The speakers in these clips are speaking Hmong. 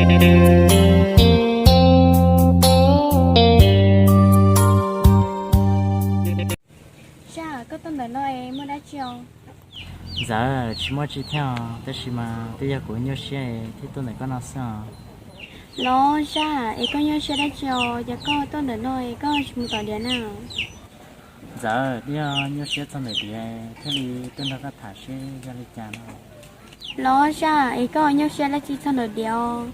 Zaj, koj tuaj ntawm no es muaj dab tsi os? Ntxawm, tsis muaj tsi thiab os, tab sis mas twb yog kuv nyuaj siab thiaj tuaj ntawm koj no xwb os. Los Zaj, es koj nyuaj siab dab tsi os? Ces koj tuaj ntawm no es koj tsis mus tom Diav na? Ntxawm, twb yog nyuaj siab txog ntawm Diav thiaj li tuaj nrog koj tham seb yog li cas no. Los Zaj, es koj nyuaj siab dab tsi txog ntawm Diav os?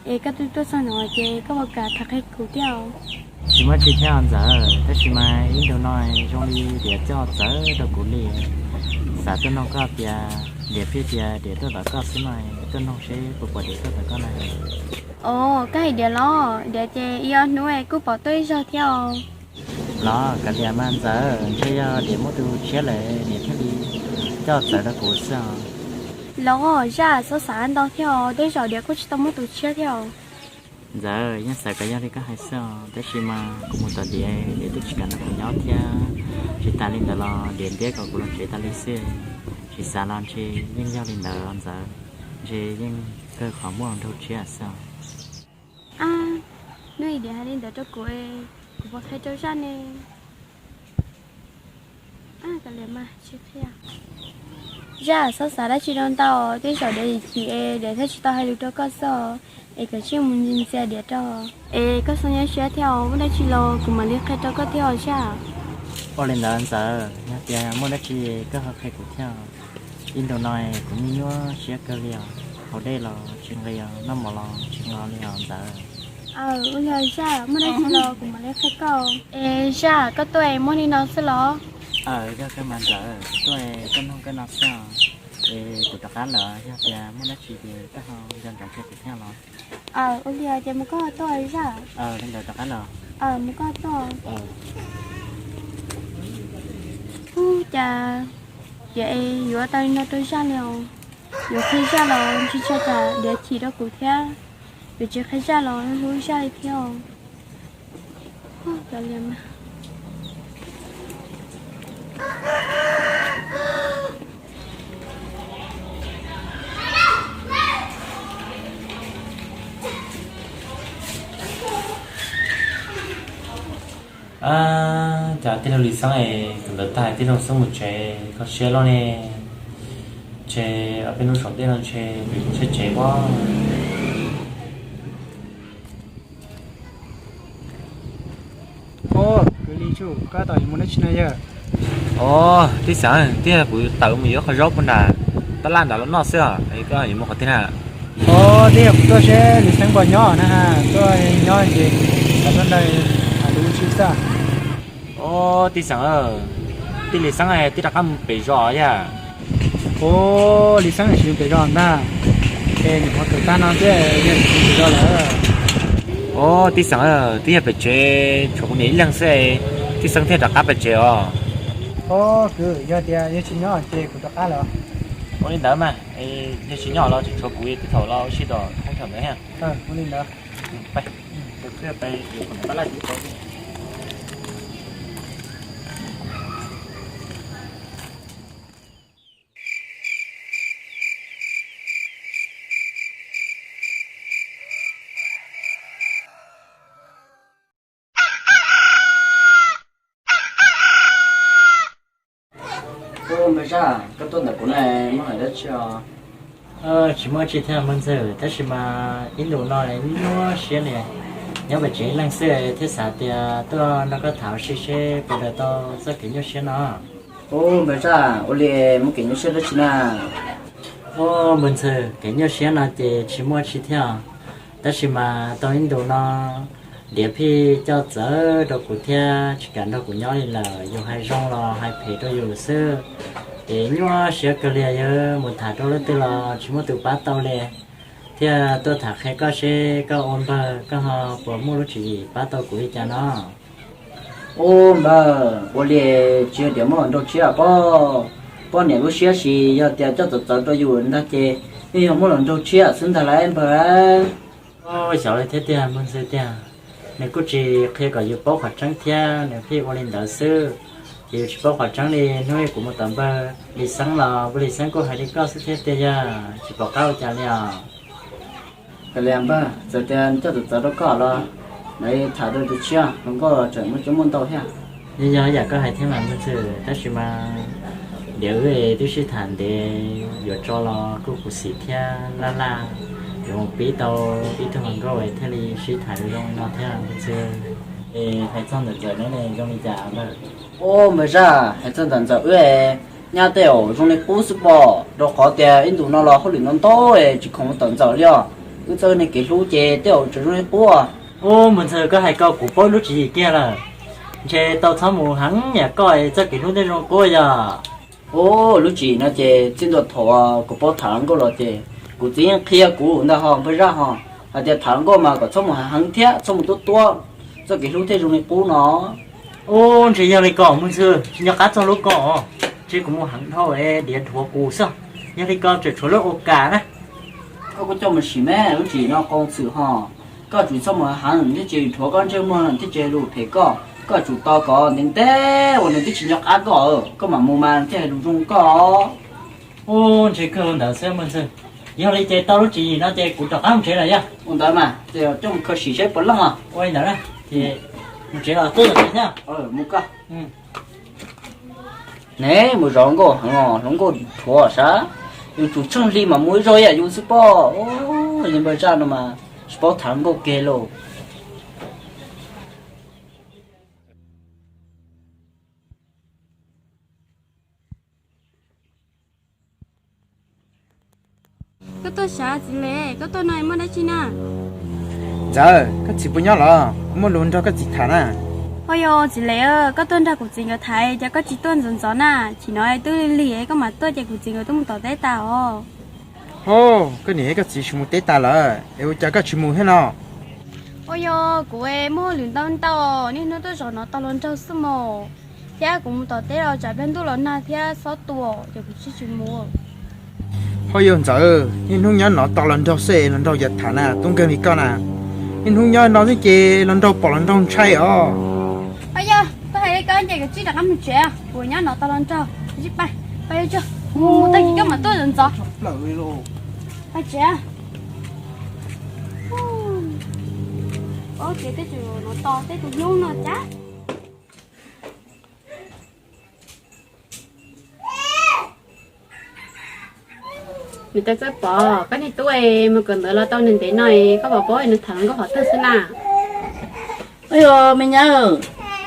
Es koj twb tuaj txog no ces koj puas kam tham qhia kuv thiab os? Tsis muaj tsi thiab os Ntxawm, tab sis mas ib ntus no zoo li Diav coj txawv rau kuv li. Xav tuaj noog koj tias Diav pheej tias Diav tuaj tom koj xwb no, tuaj noog seb puas pom Diav tuaj tom koj na. Os, koj hais Diav los? Diav ces ib ob hnub kuj pom tuaj ib zaug thiab os. Los kav liam mas Ntxawm, ntshe yog Diav muaj tus tshiab lawm Diav thiaj li coj txawv rau kuv xwb os. Los Zaj, txhob xav ntau thiab os, tej zaum Diav kuj tsis tau muaj tus tshiab thiab os. Ntxawm, yeej xav kom yog li koj hais xwb os, tab sis mas kuv mus tom Diav, Diav twb tsis kam nrog kuv nyob thiab. Tsis tas li ntawd los Diav ntiab kom kuv los tsev tas li xwb. Tsis xav los ntshe yeej yog li ntawd Ntxawm, ntshe yeej kawg qhov muaj nraug tshiab xwb os. Ab, hnub ib Diav hais li ntawd rau kuv, kuv puas qhia rau Zaj ne? Zaj, txhob xav dab tsi rau ntau, tej zaum Diav chim es Diav thiaj tsis tau hais lus rau koj xwb os, es koj cia li mus ntxias Diav rau. Es koj txhob nyuaj siab thiab os, muaj dab tsi los kuv mam li qhia rau koj thiab os Zaj. Ua li ntawd Ntxawm, yog tias muaj dab tsi koj ho qhia kuv thiab. Ib ntus no kuv nyuaj nyuaj siab kawg li os, haus dej los tsis nqis os, noj mov los tsis nqos li os Ntxawm. Aw, ua li Zaj, muaj dab tsi los kuv mam li qhia koj. Es Zaj, koj tuaj es muaj li no xwb los? Aw, yog kawg mas Ntxawm, tuaj es tuaj noog koj no xwb os. Es kuv rov qab lawm, yog tias muaj dab tsi ces koj ho nco ntsoov qhia kuv thiab los? Aw, ua li ces mus koj tuaj Zaj. Aw, li ntawd rov qab lawm. Aw, mus koj tuaj. Ub, cas tias es yuav tau li no rau Zaj li os. Yuav qhia Zaj los ntshai tsam Diav chim rau kuv thiab. Yuav tsis qhia Zaj los hlub Zaj li thiab os. Cas tij laug Lis Xeeb es tus ntawd tag tij laug Xeeb mus tsev kho siab loj ne. Ntshe ob peb hnub saum ntej no ntshe pem kuv tsheb tsev pob. Os, kwv Lis Tsuj, koj tau yuav mus dab tsi no yawg? Os, tij Xeeb, twb yog kuv tawm mus yuav qhov zaub puag nram tab laj nram los noj xwb os, koj yuav mus qhov twg na? Os, twb yog kuv tuaj seb Lis Xeeb puas nyob na, tuaj nyob ces xav tuaj nrog tham lus ua si xwb. Os, tij Xeeb, tij Lis Xeeb twb rov qab mus pem zos yog? Os, Lis Xeeb tsis mus pem zos ntag, es nyuam qhuav tuaj tag no xwb yog tsis mus pem zos lawm. Os, tij Xeeb, twb yog pem tsev tshuav kuv niam ib leeg xwb, tij Xeeb thiaj rov qab pem tsev os. Os, kwv, yog tias yog tsis nyob ces kuv rov qab lawm. Ua li ntawd mas, yog tsis nyob los tseem tshuav kuv, tej thaum los ua si tom thoob chaw ntawd thiab. Ua li ntawd. Peb yuav tab laj tim tau. Ub, npawg Zaj, koj tuaj ntawm kuv ne, muaj hais dab tsi os? Tsis muaj tsi thiab npawg Ntxawg, tab sis mas ib ntus no nyuaj siab ne, nyob pem tsev ib leeg xwb thiab xav tias tuaj nrog koj tham ua si seb puas daws tau txoj kev nyuaj siab no. Ub, npawg Zaj, ua li muaj kev nyuaj siab dab tsi na? Ub, npawg Ntxawg, kev nyuaj siab no ces tsis muaj tsi thiab, tab sis mas tau ib ntus no Diav Phij coj txawv rau kuv thiab tsis kam nrog kuv nyob li lawm, yus hais zoo los hais phem rau yus xwb. Ces nyuaj siab kawg li, yog mus tham rau leej twg los tsis muaj tus pab tau li, thiaj tuaj tham qhia koj seb koj ua npawg koj ho puas muaj lub tswv yim pab tau kuv li cas no. Ub npawg, ua li tsis yog tias muaj hluas nraug tshiab pob, poj niam lub siab ces yog tias coj txawv txawv rau yus ntag ces yeej yog muaj hluas nraug tshiab xwb ntag lauj npawg. Xyov li thiab tiag npawg Ntxawg tiag, nws kuj tsis qhia kom yus paub qhov tseeb thiab nws pheej ua li ntawd xwb, ces yus tsis paub qhov tseeb li. Hnub kuv mus tom npawg Lis Xeeb los npawg Lis Xeeb kuj hais li koj xwb thiab tiag, yog tsis pom qab ua cas li os. Kav liam npawg, txawm tias coj tawm txawv rau koj los, mam li tham rau tus tshiab, hluas nkauj tseem muaj coob muaj ntau thiab. Yog yam koj hais thiab mas Muaj Ntxwg, tab sis mas diav wb twb sib tham ntev, yuav tso los kuj khuv xim thiab laj laj, yuav mus pib tau ib tug hluas nkauj thiaj li sib tham zoo li no thiab Muaj Ntxwg. Es hais txog ntawm Ntxawm ne zoo li cas npawg? Ub npawg Zaj, hais txog ntawm Ntxawm wb nyab tej zaum zoo li qub xwb pob, rau qhov tias ib ntus no los hauj lwm ntau ntau tsis khoom mus tom Ntxawm li os. Wb txoj kev hlub ces tej zaum tseem zoo li qub. Ub Muaj Ntxwg, koj hais ko kuv paub lub tswv yim kiag lawm. Ntshe tau txhob mus heev yam koj txoj kev hlub thiaj zoo qub yog. Ub, lub tswv yim no ces txij ntua thaum kuv paub tham hluas nkauj los ces kuv txiv yeej qhia kuv ntag ho npawg Zaj ho, hais tias tham hluas nkauj mas kom txhob mus heev thiab txhob mus tuab tuab, txoj kev hlub thiaj zoo li qub no. Ub, ntshe yog li ko Muaj Ntxwg, tsis nco qab txog lub ko, ntshe kuv mus heev dhau diav dhuav kuv xwb. Yog li ko tseem tshuav lub ua kas na. Koj kuj coj mus sim me lub tswv yim no qau txwm ho, koj tsum txhob mus heev thiaj tsis dhuav koj ntsej muag thiaj tsis hais lus phem koj, koj tsum tos kom ntev ntev uas nws twb tsis nco qab koj, koj mam mus mas thiaj hais lus zoo koj. Ub, ntshe kawg ua ntawd xwb Muaj Ntxwg. Yog li ces tau lub tswv yim no ces kuv rov qab mus tsev lawm yog. Ua ntawd mas ces coj mus kho sim seb puas leej os. Ua li ntawd na, ces mus tsev los tuaj tsev thiab. Mus koj. Ne mus zov nkauj heev os, hluas nkauj dhuav sav, yus tsum tsheej hli mas mus ib zaug ib yam yus xwb pob. Li npawg Zaj no mas tsis paub tham nkauj kiag lauj. Koj tuaj sav txiv Lev, koj tuaj no muaj dab tsi na? Ntxawm, koj txiv puas nyob los? Kuv muaj lus nrog koj txiv tham na. Ua yog txiv Lev, koj tuaj nrog kuv txiv nkawd tham ces koj tsis tuaj ntxov ntxov na, chim no twb lig lig koj mam tuaj ces kuv txiv nkawd twb mus tom teb tas os. Ho, koj niam koj txiv tsis mus teb tas lawm es ua cas koj tsis mus thiab no? Ua yog kuv muaj hauj lwm ntau ntau, niaj hnub tuaj zov nov tos hluas nraug xwb mos, thiab kuv mus tom teb los tsam pliag ntuj los nag thiab xob tua ces kuv thiaj tsis mus. Ho yog Ntxawm, niaj hnub nyob nov tos hluas nraug xwb, hluas nraug yuav tham na, tub nkeeg li koj na, niaj hnub nyob no xwb ces hluas nraug pom hluas nraug ntshai os. Ho yog koj hais li koj ces kuv tsij rov qab mus tsev, kuv nyob nov tos hluas nraug, tsij pais, pais tsuag, mus tag kis koj mam tuaj ntxov. Pais tsev. Paub tias tej zaum nov tos tej tus hlub no cas. Niam tais Txawj Pov, koj niag tub mus kawm ntawv los tau ntev ntev no, koj puas paub nws tham hluas nkauj qhov twg xwb na? Ua yog me nyab,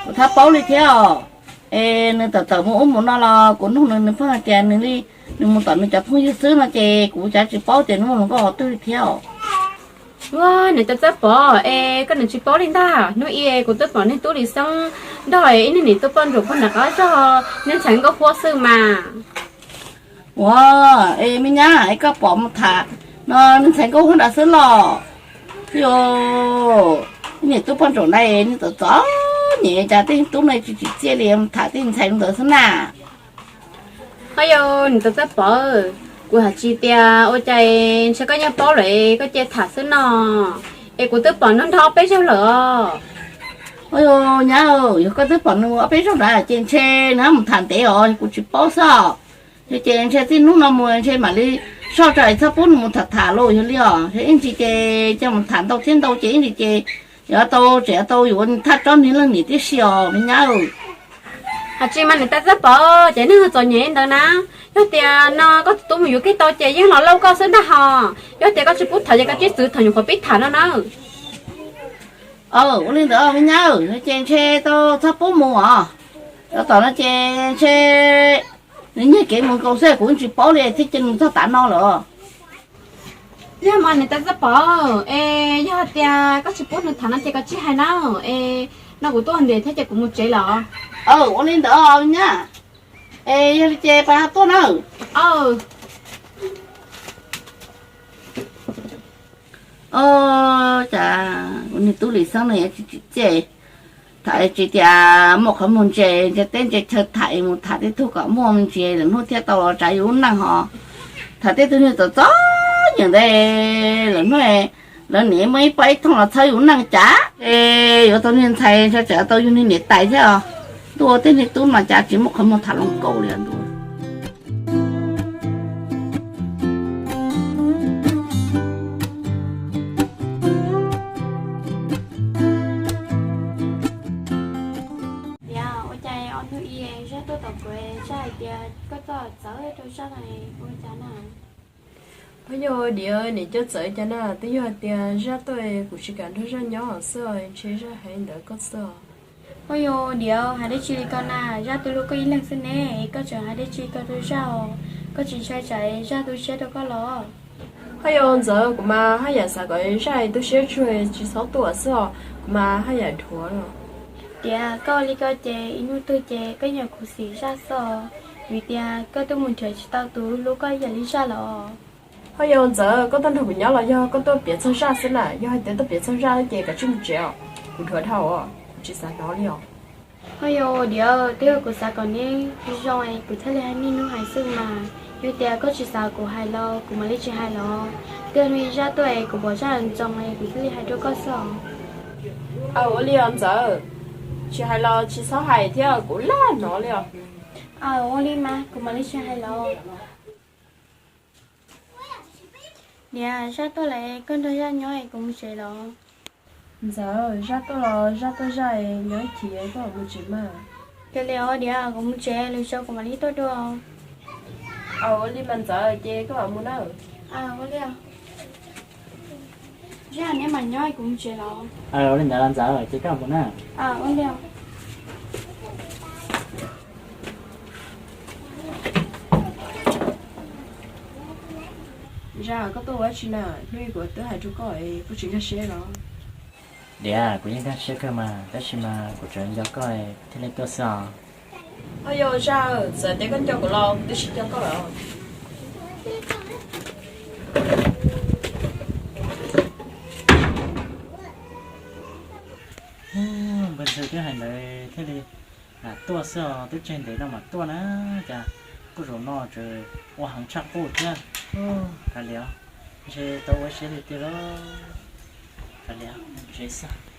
kuv txhaj paub li thiab os. Es nws tawm tawm mus ub mus no los kuv nug nws, nws pheej hais tias nws li, nws mus tom nws cov phooj ywg xwb no ces kuv cav tsis paub tias nws muaj hluas nkauj qhov twg li thiab os. Ua, niam tais Txawj Pov, es koj nws tsis paub li ntag. Hnub ib kuv twb pom niag tub Lis Xeeb nrog ib niag niam tub poj nrug pog nram qab zog, niag ntxhais nkauj huab xwb mas. Ua, es me nyab, es koj pom mus tham no niag ntxhais nkauj huab nrad xwb los? Yog, niag niam tub poj nrug ntawd niag txom txom nyem cas tej tub no tsis tsim txiaj li, mus tham tej ntxhais ntawd xwb na. Ho yog niam tais Txawj Pov, kuv hais tsis tias ua cas ntshe koj yeej paub lawm koj cia tham xwb no. Es kuv twb pom nws nrog ob peb zaug lawm os. Ua yog nyab, yog koj twb pom nws ob peb zaug ntawd ces ntshe nws mus tham ntev os, kuv tsis paub xwb. Yog ces ntshe txij hnub no mus ntshe mam li soj tso es txhob pub nws mus tham tham los yog li os. Ib ntsis ces coj mus tham ntau thiab ntau ces ib ntsis ces yuav tau tseem tau yuav thaj tsob niag leej niam tib si os me nyab. Hais tsis mas niam tais Txawj Pov, ces neeg txom nyem ntawd na, yog tias no koj tus tub mus yuav kiag tau ces yeej los lauj koj xwb ntag hos. Yog tias koj tsis pub tham ces koj tsib txwv tham nyuam qhuav pib tham no na. Ua li ntawd me nyab, ces ntshe tau txhob pub mus os. Tom no ces ntshe nws nyiag kev mus nkaus xwb, kuv tsis paub li thiab ces nws txog tav no lawm. Yog mas niam tais Txawj Pov, es yog tias koj tsis pub nws tham no ces koj tsij hais na, es no kuv tuaj ntev thiab ces kuv mus tsev lawm. Ua li ntawd me nyab, es yog li ces pab tuaj na. Cas kuv niag tub Lis Xeeb no yuav tsis tsim txiaj, tham tsis tias muaj qhov muag ntse, ntse teb ntse chaw tham mus tham tej tug kom muaj ntse lawm hnub thiaj tau los tsav yus lub neej hos. Tham tej tug niag txom txom nyem ntawd lawm hnub lawv niam muaj ib pob ib thooj los txhawb yus neej cas, es yuav tau niag ntxhais ntshe tseem tau yug niag niam tais thiab os. Ntuj, tej niag tub no cas tsis muaj qhov muag tham hluas nkauj li ntuj. rau Zaj ua cas na? Ho yog Diav, niam coj txawv cas na, twb yog hais tias Zaj tuaj kuv tsis kam nrog Zaj nyob xwb, ntshe Zaj hais ntawd koj xwb. Ho yog Diav, hais dab tsi li ko na, Zaj twb hlub koj ib leeg xwb ne, koj tseem hais dab tsi ko rau Zaj os, koj tsis ntshai tsam Zaj tu siab rau koj los? Ho yog Ntxawm, kuv mas haj yam xav kom Zaj tu siab tsuag tsis txhob tuaj xwb os, kuv mas haj yam dhuav los. Tias koj ua li ko ces ib hnub twg ces koj nyuam khuv xim Zaj xwb os, vim tias koj twb mus nrhiav tsis tau tus hlub koj ib yam li Zaj los. Ho yog Ntxawm, koj tuaj nrog kuv nyob los yog koj tuaj piav txog Zaj xwb na? Yog hais tias tuaj piav txog Zaj ces kav tsij mus tsev os, kuv dhuav dhau os, kuv tsis xav hnov li os. Ho yog Diav, twb yog kuv xav kom neb zoo es kuv thiaj li hais niaj hnub hais xwb mas, yog tias koj tsis xav kuv hais los kuv mam li tsis hais los. Twb yog Zaj tuaj es kuv pom Zaj ntsoov es kuv thiaj li hais rau koj xwb os. Aw, ua li os Ntxawm, tsis hais los tsis txhob hais thiab, kuv lam hnov li os. Aw, ua li mas kuv mam li tsis hais los. Niam, Zaj tuaj lawm, koj nrog Zaj nyob es kuv mus tsev los? Ntxawm, Zaj tuaj los Zaj tuaj Zaj, nyob ib chim koj mam mus tsev mas. Ua li os Diav, kuv mus tsev, lwm zaus kuv mam li tuaj dua. Aw, ua li mas Ntxawm, ces koj mam mus na. Ua li os. Zaj, neb mam nyob, kuv mus tsev los? Ua li ntawd los Ntxawm, ces koj mus na. Ua li os. Zaj, koj tuaj ua dab tsi na? Hnub i kuv twb hais rau koj es koj tsis nkag siab los? Diav, kuv yeej nkag siab kawg mas, tab sis mas kuv tseem nco koj thiaj li tuaj xwb os. Ho yog Zaj, txawm tias koj nco kuv los kuv twb tsis nco koj lawm. Npawg Ntxawg twb hais ntawd thiaj li tuaj xwb os, twb tseg ntev no mas tuaj na, cas kuj zaum no tseem ua heev tshaj qub thiab. Kav liam, ntshe tau ua siab li tiag lauj. Kav liam, ntshe xwb.